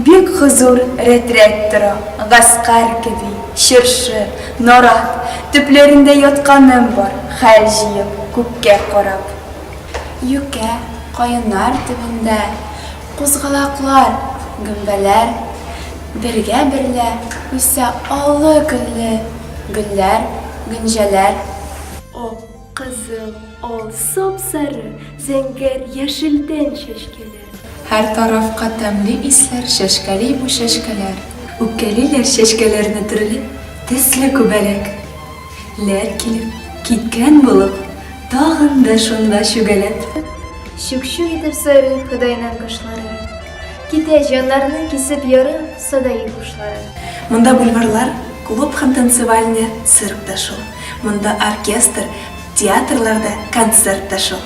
Бик хозур рәт-рәт тора, Гаскәр кеби, чыршы, нарат, Төпләрендә ятканым бар, Хәл җыеп, күккә карап. Юкә, каеннар төбендә, Кузгалаклар, гөмбәләр, Бергә-берлә үсә аллы-гөлле Гөлләр, гөнҗәләр. Ак, кызыл, ал, сап-сары, Зәңгәр, яшелдән чәчкәләр. Һәр тарафка тәмле исләр Чәчкәли бу чәчкәләр. Үпкәлиләр чәчкәләрне Төрле төсле күбәләк. Ләр килеп, киткән булып, Тагын да шунда чүгәләп. Чүк-чүк итеп сайрый Ходайның кошлары. Китә җаннарны кисеп-ярып Садаи кошлары. Монда бульварлар, клуб һәм танцевальня, цирк та шул. Монда оркестр, театрлар да, концерт та шул.